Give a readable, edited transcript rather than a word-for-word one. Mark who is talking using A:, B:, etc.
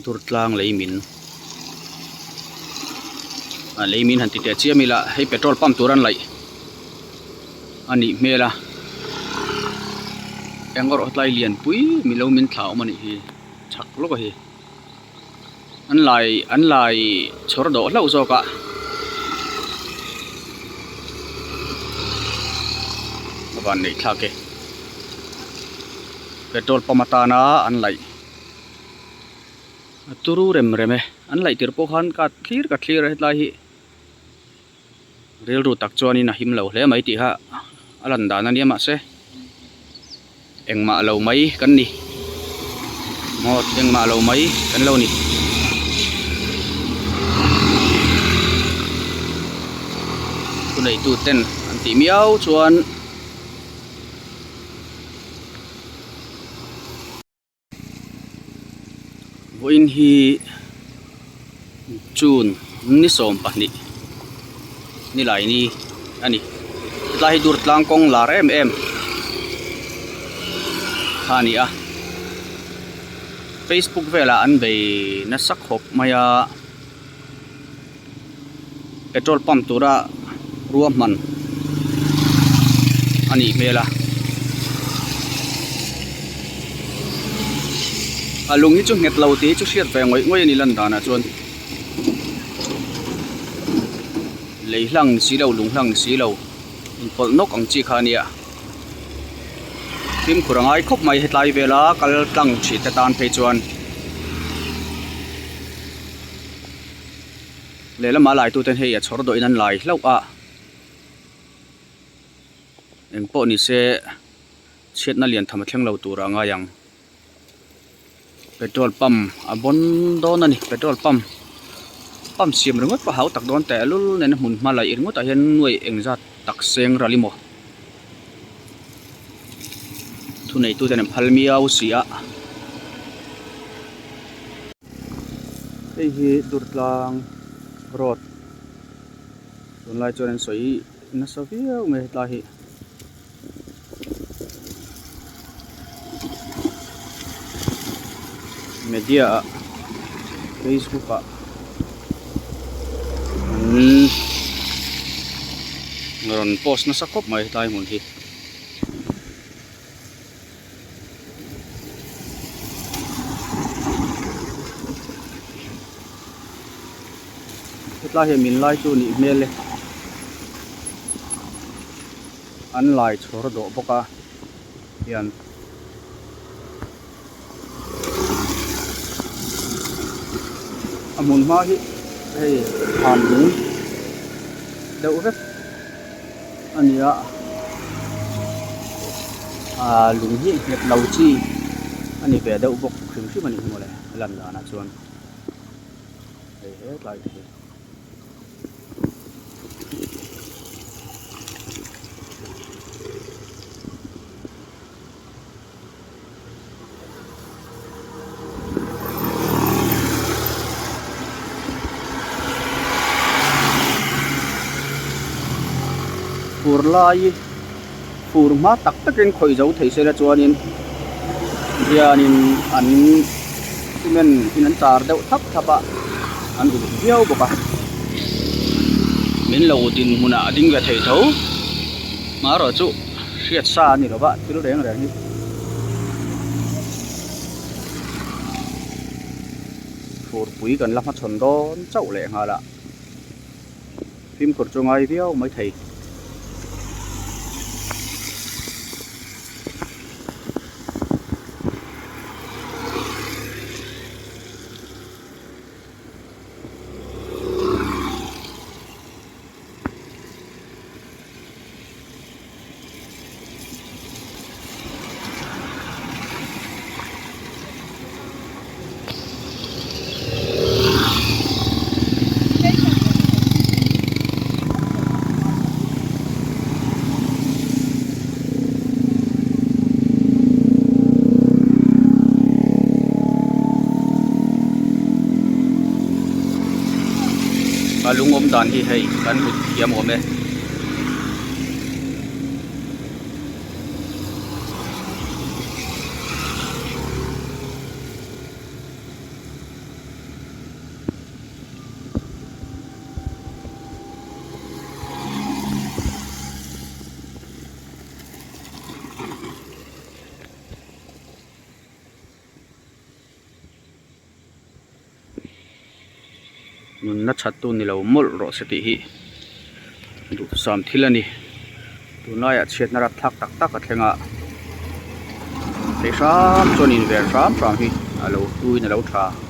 A: Durtlang lei min a lei min han ti teh chiam ila hei petrol pump tur an laih a nih hmel a eng erawh tlai lian pui milo min thlah awm a nih hi chhak lawk a hi an lai an lai chhawr dawh hlauh zawk a a van neih thlak e petrol pump atana an laih. A turu rem rem e an laih tir pawh khan ka thlir ka thlir a hetlai hi rilru tak chuanin a him lo hle mai tih kha a lan dan a nia mahse engmah lo mai kan ni maw engmah lo mai kan lo ni. Thuneitu ten an tih miau chuan. Vawiin hi June ni 12 nilai ni a ni hetlai hi Durtlang kawng lar em em kha a ni a Facebook velah an bei nasa khawp mai a petrol pump tura ruahman a nih hmel a a lung hi chu nghet lo tih hi chu hriat ve ngawih ngawih a ni lan danah chuan lei hlang ni si lo lung hlang ni si lo inpawlh nawk ang chi kha a nia fimkhur a ngai khawp mai hetlai vela kal tlang thin te tan phei chuan. Lehlamah a laitute hei a chhawr dawhin an lai hlauh a, eng pawh ni se chhiatna lian tham a thleng lo tur ah a ngai ang. Petrol pump a bawn dawn a ni petrol pump pump siam ringawt pawh a hau tak dawn teh lul nen a hmun hma laih ringawt ah hian nuai engzat tak seng ral i maw thuneitute an phal miau si a. Hei hi Durtlang road tunlai chuan an sawi nasa viau mai hetlai hi media ah facebook ah an rawn post nasa khawp mai hetlai hmun hi. Hetlai hian min lai chu nih hmel e an lai chhawr dawh bawk a hian a hmun hma hi hei thlan lung deuh vek a ni a aaa lung hi nghet lo chi a ni ve deuh bawk hrim hrim a ni hi mawle a lan danah chuan hei hetlai te hi. Fur lai fur hma tak takin khawih zo thei se la chuanin hianin an cement in an char deuh thap thap a an uluk viau bawk a min lo dinhmunah a ding ve thei tho marawh chu. Hriat sa a ni lo va thil reng reng hi furpui kan la hmachhawn dawn chauh leh nghal a fimkhur chu ngai viau mai thei. A lung awm dan hi hei kan hmu thiam awm e. Nunna that tu ni lo mawlh rawh se tih hi duhthusam thil a ni. Tunlaiah chhiatna rapthlak tak tak a thleng a, thei hram chuan inven hram hram hi a lo hluin a lo tha.